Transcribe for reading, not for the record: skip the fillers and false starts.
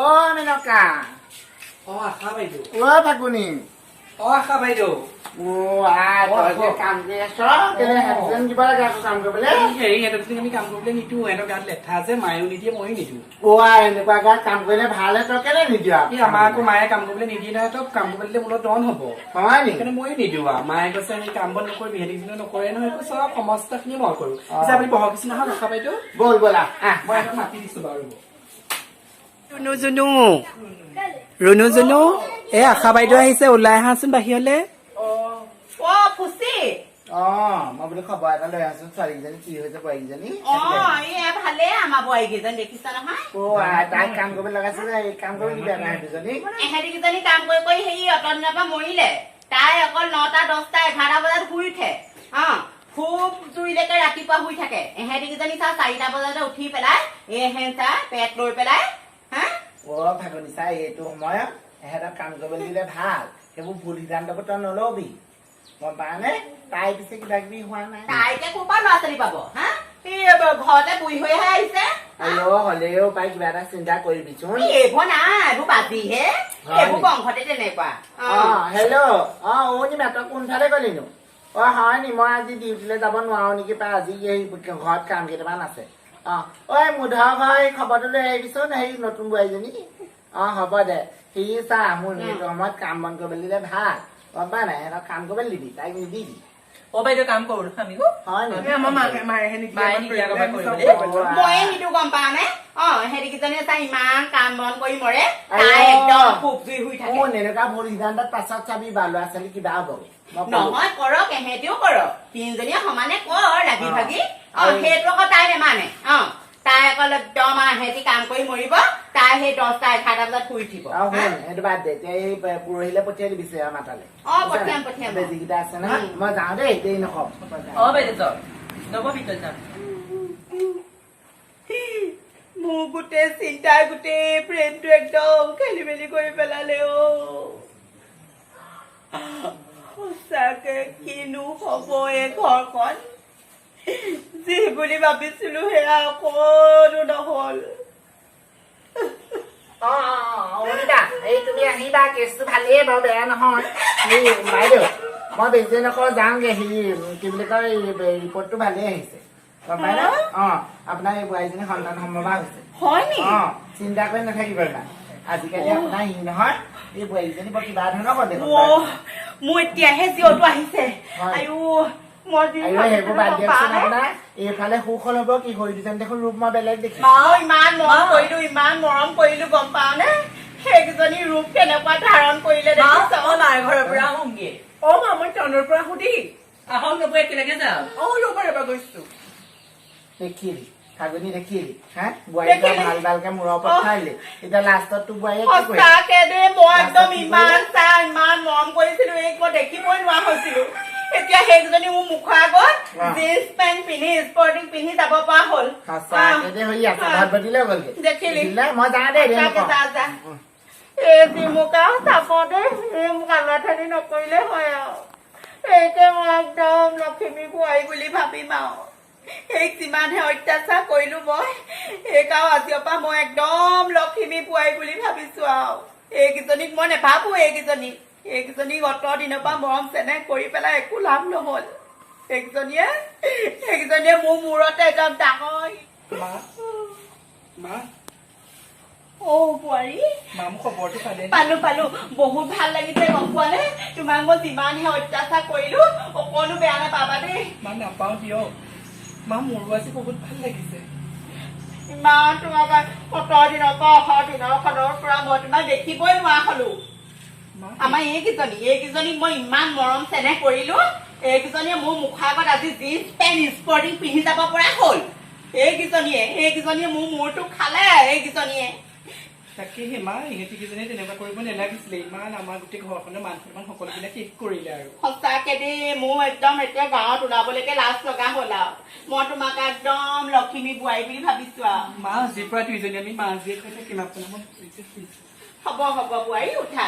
অ মেনকা। অ আশা বাইদেউ। অ ফাগুনি। অ আশা বাইদেউ। অ আই, তই যে কাম কৰি আছ কেলে? হেডফোন দিব লাগে আকৌ কাম কৰিবলৈ। হেৰি, সিহঁতক আমি কাম কৰিবলৈ নিদিওঁ। সিহঁতৰ গাত লেঠা যে, মায়েও নিদিয়ে, ময়ো নিদিওঁ। অ আই, এনেকুৱা গাত কাম কৰিলে ভাল, তই কেলে নিদিয়? এই আমাৰ আকৌ মায়ে কাম কৰিবলৈ নিদিয়ে নহয়। তই কাম কৰিবলৈ দিলে মোৰ লগত দন হ'ব। হয় নি? সেইকাৰণে ময়ো নিদিওঁ আৰু। মায়ে কৈছে আমি কাম বন নকৰিবি, সিহঁতি কিন্তু নকৰে নহয় একো, চব সমস্তখিনি মই কৰো। পিছে আপুনি বহকচোন আহক আশা বাইদেউ। ব'ল ব'ল, আহ আহ। মই সিহঁতক মাতি দিছো বাৰু। ৰুণু জুনু, ৰুণু জুনু, এই আশা বাইদেউ আহিছে, ওলাই আহাচোন বাহিৰলে। অ ফুচি। অ, মই বোলো খবৰ এটা লৈ আহোচোন, ছোৱালীকেইজনী কি হৈছে, বোৱাৰীকেইজনী। অ, এই ভালে, আমাৰ বোৱাৰীকেইজনী দেখিছা নহয়? অ আই, তাইক কাম কৰিব লগাইছে যে, এই কাম কৰিব নিদিয়ে তাই দুজনী। এহেঁতি কেইজনী কাম কৰি কৰি হেৰি অতদিনৰ পৰা মৰিলে। তাই অকল 9টা, 10টা, 11 বজাত শুই উঠে। অ খুব জুইলৈকে ৰাতিপুৱা শুই থাকে। এহেঁতি কেইজনী চা, 4টা বজাতে উঠি পেলাই এহেঁ চা পেট লৈ পেলাই হা। অ ফাগুনি চাই, এইটো সময়ত এহেঁতক কাম কৰিবলৈ দিলে ভাল। সেইবোৰ ভুল সিদ্ধান্তবোৰ তই নলবি, গম পাৱানে? তাই পিছে কিবা কিবি হোৱা নাই? তাই এতিয়া ক'ৰ পৰা ল'ৰা ছোৱালী পাব হা? এই ঘৰতে বুঢ়ী হৈহে আহিছে। আইঅ, হ'লেও পাই কিবা এটা চিন্তা কৰিবিচোন। এই এইবোৰ নাই, এইবোৰ বাজিহে। হয় এইবোৰ নেকি? বংশতে তেনেকুৱা। অ। অ হেল্ল', অ অনিমা, তই কোনফালে গ'লিনো? অ হয় নি? মই আজি ডিউটিলৈ যাব নোৱাৰো নেকি পাই, আজি এই ঘৰত কাম কেইটামান আছে। অ ঐ মুধৰ ঘৰ এই খবৰটো লৈ আহিবিচোন, হেৰি নতুন বোৱাৰীজনী। অ হ'ব দে। সি চা, মোৰ এইটো সময়ত কাম বন কৰিবলৈ দিলে ভাল, গম পা নাই? সিহঁতক কাম কৰিবলৈ দিবি, তাইক নিদিবি। অ বাইদেউ, কাম কৰো নহয় আমি। হয় নি? আমাৰ মায়েহে নিদিয়ে। মায়ে আমাক নিদিয়ে আকৌ কৰিবলৈ, আমি কৰিবলৈ। চব কৰিব লাগে। ময়ে নিদিওঁ, গম পাৱানে? অ হেৰি কেইজনীয়ে চা, ইমান কাম বন কৰি মৰে, তাই আইঅ। একদম খুব জুই শুই থাকে। শুন, এনেকুৱা ভুল সিদ্ধান্তত পাছত চাবি বা ল'ৰা ছোৱালী কিবা হ'বগৈ, মই ক'লো। নহয়, কৰক, এহেঁতিও কৰক, তিনিজনীয়ে সমানে কৰ লাগি ভাগি। অ সেইটো আকৌ তাই নেমানে। অ তাই অকল একদম আৰু এহেঁতি কাম কৰি মৰিব, তাই সেই 10টা 11টা বজাত শুই উঠিব। আৰু শুন, সেইটো বাদ দে, এতিয়া এই পৰহিলে পঠিয়াই দিবি চেয়া মাতালে। অ, পঠিয়াম, পঠিয়াম। বেজীকেইটা আছে নহয়। মই যাওঁ দেই, দেৰি নকওঁ। অ বাইদেউ, যাওক। নব ভিতৰত যাম। মোৰ গোটেই চিন্তাই গোটেই ব্ৰেইনটো একদম খেলি মেলি কৰি পেলালে। অ সঁচাকে কিনো হ'ব এই ঘৰখন? যি বুলি ভাবিছিলো সেয়া অকণো নহ'ল। অ অ অ অনিতা, এই তুমি আহিবা, কেছটো ভালেই বাৰু, বেয়া নহয়। এই বাইদেউ, মই বেছি দেৰি নকওঁ, যাওঁগে। সি কি বুলি কয়, ৰিপৰ্টটো ভালেই আহিছে, গম পাইনে? অ আপোনাৰ এই বোৱাৰীজনী সন্তান সম্ভৱা হৈছে। হয় নেকি? অ, চিন্তা কৰি নাথাকিব ইমান। আজিকালি আপোনাৰ সি নহয়, এই বোৱাৰীজনী বৰ কিবা ধৰণৰ কৰে দেখোন। অ মোৰ এতিয়াহে জিঅ'টো আহিছে। হয়। আয়ো, মই যি আইঅ, সেইবোৰ বাদ ভাবিছিলো, দিয়কচোন। গম পানে? আপোনাৰ এইফালে সুখ হ'ব কি, সৰি দুজনী দেখোন ৰূপ মই বেলেগ দেখিছো। মাও, ইমান মৰম কৰিলো, ইমান মৰম কৰিলো, গম পাওনে? সেইকেইজনী ৰূপ কেনেকুৱা ধাৰণ কৰিলে মা, দেখিছ? মই মাৰ ঘৰৰ পৰা আহোঁগে। অ মা, মই টাউনৰ পৰা আহো দেই। আহক নবৌ, একেলগে যাম। অ ৰ'বা ৰ'বা, গৈছো। দেখিলি ফাগুনি, দেখিলি হা? বোৱাৰী দেখিলি? ভাল ভালকে মূৰৰ ওপৰত থৈ দিলি, এতিয়া লাষ্টত তোৰ বোৱাৰীয়ে কি কৰিলে? সঁচাকে দেই, মই একদম লাষ্টত কি ইমান কৰিলে? চা, ইমান মৰম কৰিছিলো এইক, মই দেখিবই নোৱাৰা হৈছিলো। এতিয়া সেইকেইজনী মোৰ মুখৰ আগত জিন্স পেণ্ট পিন্ধি, স্পৰ্টিং পিন্ধি যাব পৰা হ'ল। সঁচাকে দেই, হৈ আছে ভাত বদিলে গ'লগে। দেখিলি? দেখিলি? মই যাওঁ দেই, দেৰি সঁচাকে নকওঁ। যা যা। এই যি মোক আৰু চাব দেই, এই মোক আলাথানি নকৰিলে হয় আৰু। এইকে মই একদম লখিমী বোৱাৰী বুলি ভাবিম আৰু। এইক যিমানহে অত্যাচাৰ কৰিলো মই, এইক আৰু আজিৰ পৰা মই একদম লখিমী বোৱাৰী বুলি ভাবিছো আৰু। এইকেইজনীক মই নেভাবো। এইকেইজনীক অত দিনৰ পৰা মৰম চেনেহ কৰি পেলাই একো লাভ নহল। এইকেইজনীয়ে মোৰ মূৰতে একদম ডাঙৰ মা, মা। অ বোৱাৰী। মা, মোৰ খবৰটো পালে? পালো পালো, বহুত ভাল লাগিছে, গম পোৱা নে? তোমাক মই যিমানহে অত্যাচাৰ কৰিলো, অকণো বেয়া নাপাবা দেই। মা, নাপাওঁ দিয়ক মা। মোৰো আজি বহুত ভাল লাগিছে। ইমান তোমাক কত দিনৰ পৰা, অহা দিনৰখনৰ পৰা মই তোমাক দেখিবই নোৱাৰা হলো। মা। আমাৰ এইকেইজনীক মই ইমান মৰম চেনেহ কৰিলো, এইকেইজনীয়ে মোৰ মুখৰ আগত আজি জিন্স পেণ্ট স্পৰ্টিং পিন্ধি যাব পৰা হ'ল। এইকেইজনীয়ে মোৰ মূৰটো খালে, এইকেইজনীয়ে। তাকেহে মা, ইহঁতি কেইজনীয়ে তেনেকুৱা কৰিব নালাগিছিলে। ইমান আমাৰ গোটেই ঘৰখনৰ মান সন্মান সকলোবিলাক শেষ কৰিলে আৰু। সঁচাকে দেই, মোৰ একদম এতিয়া গাঁৱত ওলাবলৈকে লাজ লগা হ'ল আৰু। মই তোমাক একদম লখিমী বোৱাৰী বুলি ভাবিছো আৰু। মা, আজিৰ পৰা দুইজনী আমি মা জীয়েক হৈ থাকিম। আপোনাক মই হ'ব হ'ব বোৱাৰী, উঠা।